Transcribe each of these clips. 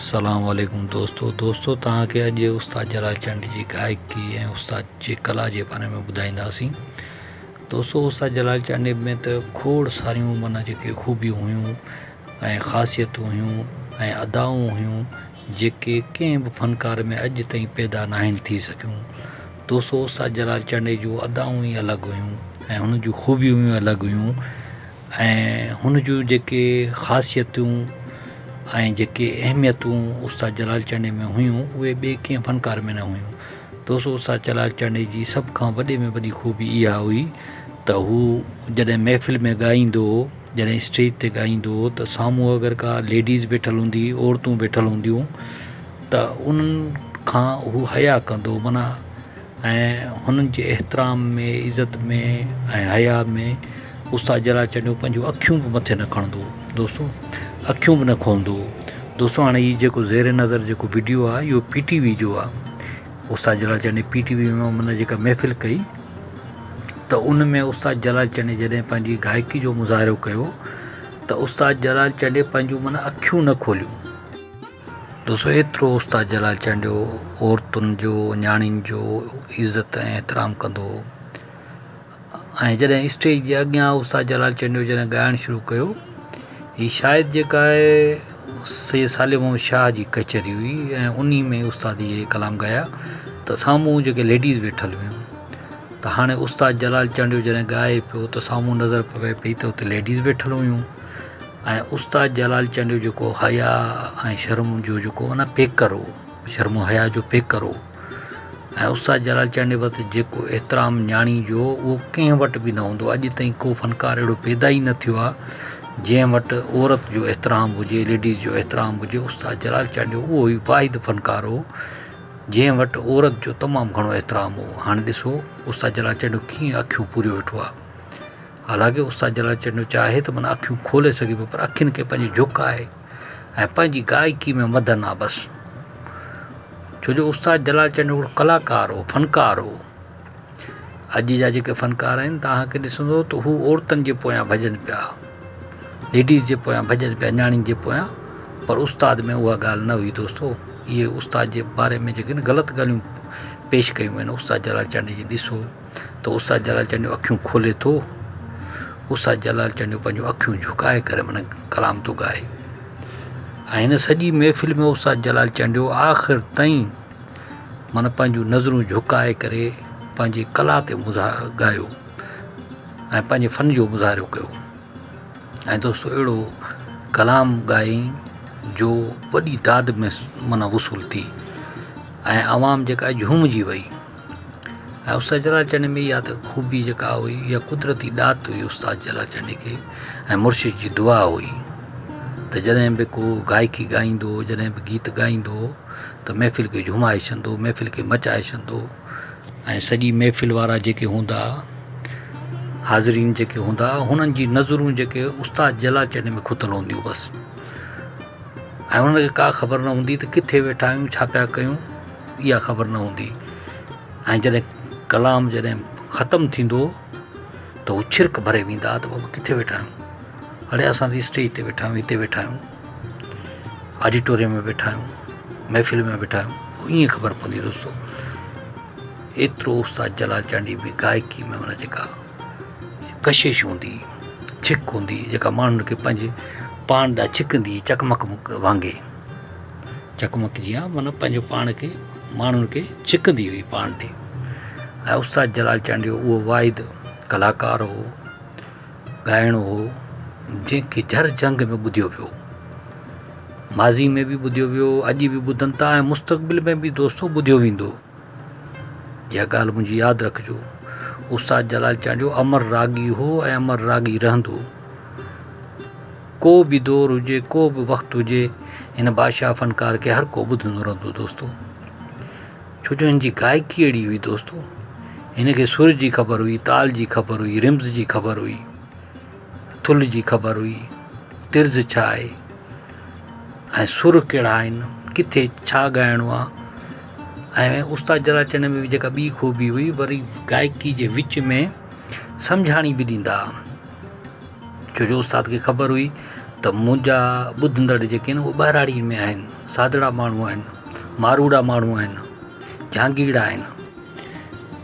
السلام عليڪم دوستو دوستو توهان کي اڄ استاد جلال چنڊ جي گائڪي ۽ استاد جي ڪلا جي باري ۾ ٻڌائينداسين دوستو استاد جلال چانڊيي ۾ ته کوڙ ساريون معنيٰ جيڪي خوبيون هيون ۽ خاصيتون هيون ۽ ادائون هيون جيڪي ڪنهن به فنڪار ۾ اڄ تائين پيدا ناهن ٿي سگهيون دوستو استاد جلال چانڊيي جون ادائون ئي الڳ هيون ۽ هن جون خوبيون ئي الڳ هيون ۽ هن جون جيڪي خاصيتون ۽ جيڪي اهميتون استاد جلال چانڊيي ۾ هيون اهي ٻئي ڪنهن فنڪار ۾ نه هيون. دوستو استاد جلال چانڊيي جي سڀ کان وڏي ۾ وڏي خوبي اها هئي ته هو جڏهن محفل ۾ ڳائيندو هو جڏهن اسٽيج تي ڳائيندو هو ته سامهون اگر ڪا ليڊيز ويٺل هوندي هئي عورتون ويٺل هونديون ته انهن کان هو حيا ڪندو هو معنيٰ ۽ هنن جي احترام ۾ عزت ۾ ۽ حياء ۾ استاد جلال چنيو پنهنجون اکيون به مٿي نه کڻندو هو دوستو اکيون به نه کولندو هو دوستو هاڻي هي جيڪو زير نظر جيڪو وڊيو آهي اهو پي ٽي وي جو آهي استاد جلال چنيو پي ٽي وي ۾ معنيٰ جيڪا محفل ڪئي ته ان ۾ استاد جلال چنيو جڏهن پنهنجي گائڪي جو مظاهرو ڪيو ته استاد جلال چنيو پنهنجون معنيٰ اکيون نه کوليون دوستو ايترو استاد جلال چانڊيو عورتن جو نياڻين جو عزت ۽ احترام ڪندو هو ۽ جڏهن اسٽيج جي اڳيان استاد جلال چانڊيو جڏهن ڳائڻ شروع ڪيو هي شايد جيڪا آهي سيد صالح محمد شاهه جي ڪچهري هئي ۽ انهي ۾ استاد اهي ڪلام ڳايا ته سامهون جيڪي ليڊيز ويٺل هيون ته هاڻي استاد جلال چانڊيو جڏهن ڳائي پيو ته سامهون نظر پوي پئي ته اتي ليڊيز ويٺل هيون ۽ استاد جلال چانڊيو جيڪو حيا ۽ شرم جو جيڪو معنيٰ پيڪر هو شرم و حيا جو پيڪر هو ۽ استاد جلال چانڊيي وٽ جيڪو احترام نياڻي جو اهو ڪنهن وٽ به نه هوندو اڄ تائين ڪو فنڪار اهڙو پيدا ئي نه ٿيو آهي جنهن وٽ عورت جو احترام هجي ليڊيز جو احترام هجي استاد جلال چانڊيو اهو ئي واحد فنڪار هو جنهن وٽ عورت جو تمام گهڻو احترام هو هاڻي ڏسو استاد جلال چانڊيو ڪيئن اکيون پوريو ويٺو آهي حالانڪه استاد جلال چنيو چاهي ته معنيٰ اکيون کولي سگهي پيو پر اکين کي پنهنجي جهڪائي ۽ پنهنجي گائڪي ۾ مدن آ بس ڇو جو استاد جلال چنيو هڪڙو ڪلاڪار هو فنڪار هو اڄ جا جيڪي فنڪار آهن توهان کي ڏسندو ته هو عورتن جي پويان ڀڄن پيا ليڊيز جي پويان ڀڄن پيا نياڻين جي پويان پر استاد ۾ اها ڳالهه نه هئي دوستو اهي استاد جي باري ۾ جيڪي غلط ڳالهيون پيش ڪيون ويون استاد جلال چانڊيي جي ڏسو ته استاد جلال چانڊيو اکيون کولي ٿو. استاد جلال چانڊيو پنهنجون اکيون جهڪائي ڪري معنيٰ ڪلام ٿو ڳائي ۽ هن سڄي محفل ۾ استاد جلال چانڊيو آخر تائين معنيٰ پنهنجون نظرون جهڪائي ڪري پنهنجي ڪلا تي ڳايو ۽ پنهنجي فن جو مظاهرو ڪيو ۽ دوستو اهڙو ڪلام ڳائي جو وڏي داد ۾ معنيٰ وصول ٿي ۽ عوام جيڪا جهومجي وئي. ۽ استاد جلال چنڊ ۾ اها ته خوبي جيڪا هئي اها قدرتي ڏات هئي استاد جلال چنڊ کي ۽ مرشد جي دعا هئي ته جڏهن به ڪو گائڪي ڳائيندو هو جڏهن به گيت ڳائيندو هو ته محفل کي جهومائي ڇڏندو هو محفل کي مچائي ڇڏندو هو ۽ سڄي محفل وارا جيڪي هوندا حاضرين جيڪي هوندا هنن جي نظرون جيڪي استاد جلال چنڊ ۾ کتل هونديون بس ۽ هنن کي ڪا خبر نه هوندي ته ڪٿي ويٺا آهيون ڇا پيا ڪيون اها خبر نه هوندي ۽ جڏهن ڪلام جڏهن ختم ٿيندو ته هو ڇرڪ ڀري ويندا ته بابا ڪٿي ويٺا آهيون اڙي اسان ته اسٽيج تي ويٺا آهيون هتي ويٺا آهيون آڊيٽوريم ۾ ويٺا آهيون محفل ۾ ويٺا آهيون پوء ائين خبر پوندي دوستو ايترو استاد جلال چانڊيي ۾ گائڪي ۾ ان جيڪا ڪشش هوندي ڇڪ هوندي جيڪا ماڻهن کي پنهنجي پاڻ ڏانهن ڇڪندي چقمق وانگي چقمق جيان معنيٰ پنهنجو پاڻ کي ماڻهن کي ڇڪندي هئي پاڻ ڏي ۽ استاد جلال چانڊيو اهو واحد ڪلاڪار هو ڳائڻو هو جنهن کي جھر جھنگ ۾ ٻڌيو ويو ماضي ۾ به ٻڌيو ويو اڄ به ٻڌن ٿا ۽ مستقبل ۾ به دوستو ٻڌيو ويندو اها ڳالهه منهنجي ياد رکجو استاد جلال چانڊيو امر راڳي هو ۽ امر راڳي رهندو ڪو به دور هجي ڪو به وقت هجي هن بادشاهه فنڪار کي هر ڪو ٻڌندو رهندو دوستو ڇو جو هن جي گائڪي اهڙي هئي دوستو هن کي سر جي خبر هئي تال جي خبر هئي رمز جي خبر هئي ٿل جي خبر هئي طرز ڇا آهي ۽ سر ڪهڙا آهن ڪٿي ڇا ڳائڻو آهي ۽ استاد جلال چنڙ ۾ جيڪا ٻي خوبي هئي وري گائڪي جي وچ ۾ سمجهاڻي به ڏيندا هئا ڇو جو استاد کي خبر هئي ته منهنجا ٻڌندڙ جيڪي آهن اهي ٻهراڙين ۾ آهن، سادڙا ماڻهو آهن، ماروئڙا ماڻهو آهن، جهانگيئڙا آهن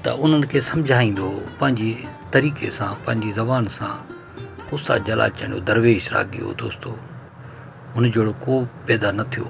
ته انهن کي سمجهائيندو هو پنهنجي طريقي سان پنهنجي زبان سان استاد جلال چانڊيو درويش راڳي هو دوستو هن جهڙو ڪو پيدا نه ٿيو.